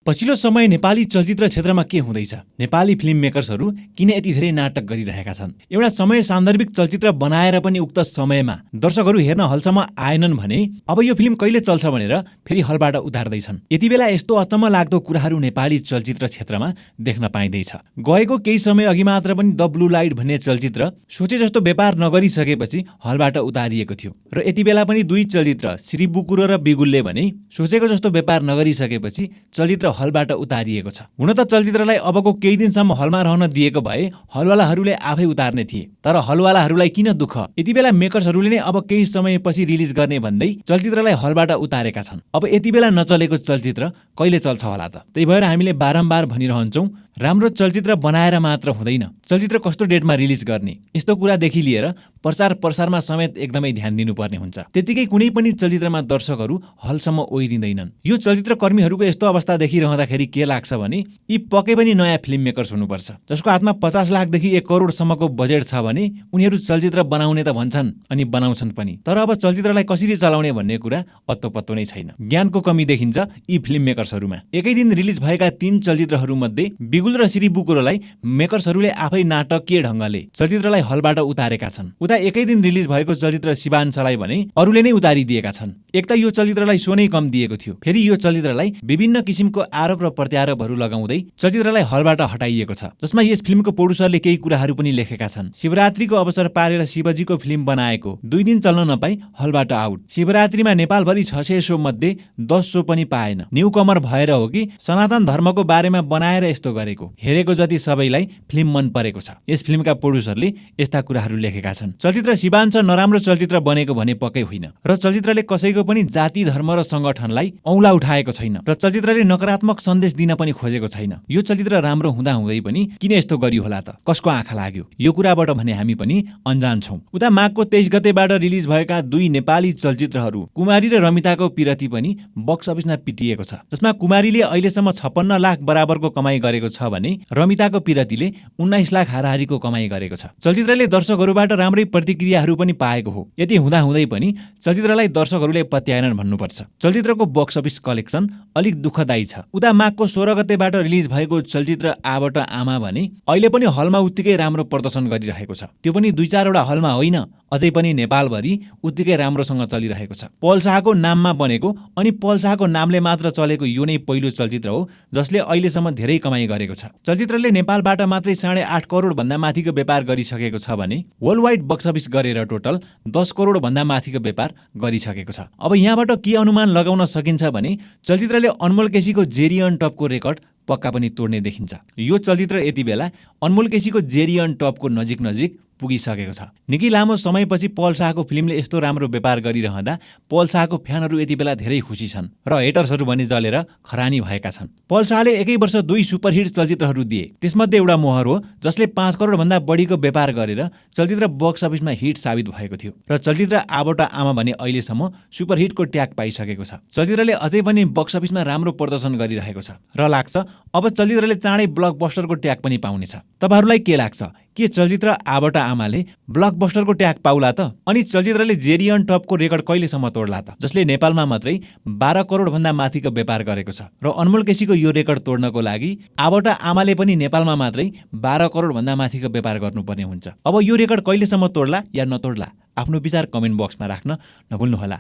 पछिल्लो समय नेपाली चलचित्र क्षेत्रमा के हुँदैछ? नेपाली फिल्म मेकर्सहरू किन यति धेरै नाटक गरिरहेका छन्? एउटा समय सान्दर्भिक चलचित्र बनाएर पनि उक्त समयमा दर्शकहरू हेर्न हलसम्म आएनन् भने अब यो फिल्म कहिले चल्छ भनेर फेरि हलबाट उतार्दैछन्। यति बेला यस्तो अचम्म लाग्दो कुराहरू नेपाली चलचित्र क्षेत्रमा देख्न पाइँदैछ। गएको केही समय अघि मात्र पनि द ब्लू लाइट भन्ने चलचित्र सोचे जस्तो व्यापार नगरिसकेपछि हलबाट उतारिएको थियो र यति बेला पनि दुई चलचित्र श्री बुकुरो र बिगुलले भने सोचेको जस्तो व्यापार नगरिसकेपछि चलचित्र हलबाट उतारिएको छ। हुन त चलचित्रलाई अबको केही दिनसम्म हलमा रहन दिएको भए हलवालाहरूले आफै उतार्ने थिए, तर हलवालाहरूलाई किन दुःख? यति बेला मेकर्सहरूले नै अब केही समयपछि रिलिज गर्ने भन्दै चलचित्रलाई हलबाट उतारेका छन्। अब यति बेला नचलेको चलचित्र कहिले चल्छ होला त? त्यही भएर हामीले बारम्बार भनिरहन्छौँ, राम्रो चलचित्र बनाएर मात्र हुँदैन, चलचित्र कस्तो डेटमा रिलिज गर्ने यस्तो कुरादेखि लिएर प्रचार प्रसारमा समेत एकदमै ध्यान दिनुपर्ने हुन्छ। त्यतिकै कुनै पनि चलचित्रमा दर्शकहरू हलसम्म ओइरिँदैनन्। यो चलचित्र कर्मीहरूको यस्तो अवस्था देखिरहँदाखेरि के लाग्छ भने यी पक्कै पनि नयाँ फिल्म मेकर्स हुनुपर्छ, जसको हातमा 50 लाखदेखि 1 करोडसम्मको बजेट छ भने उनीहरू चलचित्र बनाउने त भन्छन् अनि बनाउँछन् पनि, तर अब चलचित्रलाई कसरी चलाउने भन्ने कुरा अत्तो पत्तो नै छैन। ज्ञानको कमी देखिन्छ यी फिल्म मेकर्सहरूमा। एकै दिन रिलिज भएका 3 चलचित्रहरूमध्ये बिगुल र श्री बुकुरोलाई मेकर्सहरूले आफै नाटकीय ढङ्गले चलचित्रलाई हलबाट उतारेका छन्। उता एकै दिन रिलिज भएको चलचित्र शिवांशलाई भने अरूले नै उतारिदिएका छन्। एक त यो चलचित्रलाई सो नै कम दिएको थियो, फेरि यो चलचित्रलाई विभिन्न किसिमको आरोप र प्रत्यारोपहरू लगाउँदै चलचित्रलाई हलबाट हटाइएको छ, जसमा यस फिल्मको प्रोड्युसरले केही कुराहरू पनि लेखेका छन्। शिवरात्रिको अवसर पारेर शिवजीको फिल्म बनाएको 2 दिन चल्न नपाई हलबाट आउट। शिवरात्रिमा नेपालभरि 600 शो मध्ये 10 शो पनि पाएन। न्यू कमर भएर हो कि सनातन धर्मको बारेमा बनाएर यस्तो गरेको? हेरेको जति सबैलाई फिल्म मन परेको छ। यस फिल्मका प्रोड्युसरले यस्ता कुराहरू लेखेका छन्। चलचित्र शिवांश नराम्रो चलचित्र बनेको भने पक्कै होइन र चलचित्रले कसैको पनि जाति धर्म र संगठनलाई औँला उठाएको छैन र चलचित्रले नकारात्मक सन्देश दिन पनि खोजेको छैन। यो चलचित्र राम्रो हुँदा हुँदै पनि किन यस्तो गरियो होला त? कसको आँखा लाग्यो? यो कुराबाट भने हामी पनि अनजान छौँ। उता माघको 23 गतेबाट रिलिज भएका 2 नेपाली चलचित्रहरू कुमारी र रमिताको पिरती पनि बक्स अफिसमा पिटिएको छ, जसमा कुमारीले अहिलेसम्म 56 लाख बराबरको कमाई गरेको छ भने रमिताको पिरतीले 19 लाख हाराहारीको कमाई गरेको छ। चलचित्रले दर्शकहरूबाट राम्रै प्रतिक्रियाहरू पनि पाएको हो। यति हुँदा हुँदै पनि चलचित्रलाई दर्शकहरूले पत्याएनन् भन्नुपर्छ। चलचित्रको बक्स अफिस कलेक्सन अलिक दुःखदायी छ। उता माघको 16 गतेबाट रिलिज भएको चलचित्र आबाट आमा भने अहिले पनि हलमा उत्तिकै राम्रो प्रदर्शन गरिरहेको छ। त्यो पनि 2-4 वटा हलमा होइन, अझै पनि नेपालभरि उत्तिकै राम्रोसँग चलिरहेको छ। पल शाहको नाममा बनेको अनि पल शाहको नामले मात्र चलेको यो नै पहिलो चलचित्र हो जसले अहिलेसम्म धेरै कमाई गरेको छ। चलचित्रले नेपालबाट मात्रै 8.5 करोड भन्दा माथिको व्यापार गरिसकेको छ भने वर्ल्ड वाइड बक्स अफिस गरेर टोटल 10 करोड भन्दा माथिको व्यापार गरिसकेको छ। अब यहाँबाट के अनुमान लगाउन सकिन्छ भने चलचित्रले अनमोल केसीको जेरी अन टपको रेकर्ड पक्का पनि तोड्ने देखिन्छ। यो चलचित्र यति बेला अनमोल केसीको जेरी अन टपको नजिक पुगिसकेको छ। निकै लामो समयपछि पल शाहको फिल्मले यस्तो राम्रो व्यापार गरिरहँदा पल शाहको फ्यानहरू यति बेला धेरै खुसी छन् र हेटर्सहरू भने जलेर खरानी भएका छन्। पल शाहले एकै वर्ष 2 सुपरहिट चलचित्रहरू दिए। त्यसमध्ये एउटा मोहर हो जसले 5 करोड भन्दा बढीको व्यापार गरेर चलचित्र बक्स अफिसमा हिट साबित भएको थियो र चलचित्र आबाट आमा भने अहिलेसम्म सुपरहिटको ट्याग पाइसकेको छ। चलचित्रले अझै पनि बक्स अफिसमा राम्रो प्रदर्शन गरिरहेको छ र लाग्छ अब चलचित्रले चाँडै ब्लकबस्टरको ट्याग पनि पाउनेछ। तपाईहरुलाई के लाग्छ? के चलचित्र आबाट आमाले ब्लकबस्टरको ट्याग पाउला त? अनि चलचित्रले जेरी अन टपको रेकर्ड कहिलेसम्म तोड्ला त, जसले नेपालमा मात्रै 12 करोड भन्दा माथिको व्यापार गरेको छ? र अनमोल केसीको यो रेकर्ड तोड्नको लागि आबाट आमाले पनि नेपालमा मात्रै 12 करोड भन्दा माथिको व्यापार गर्नुपर्ने हुन्छ। अब यो रेकर्ड कहिलेसम्म तोड्ला या नतोड्ला? आफ्नो विचार कमेन्ट बक्समा राख्न नभुल्नुहोला।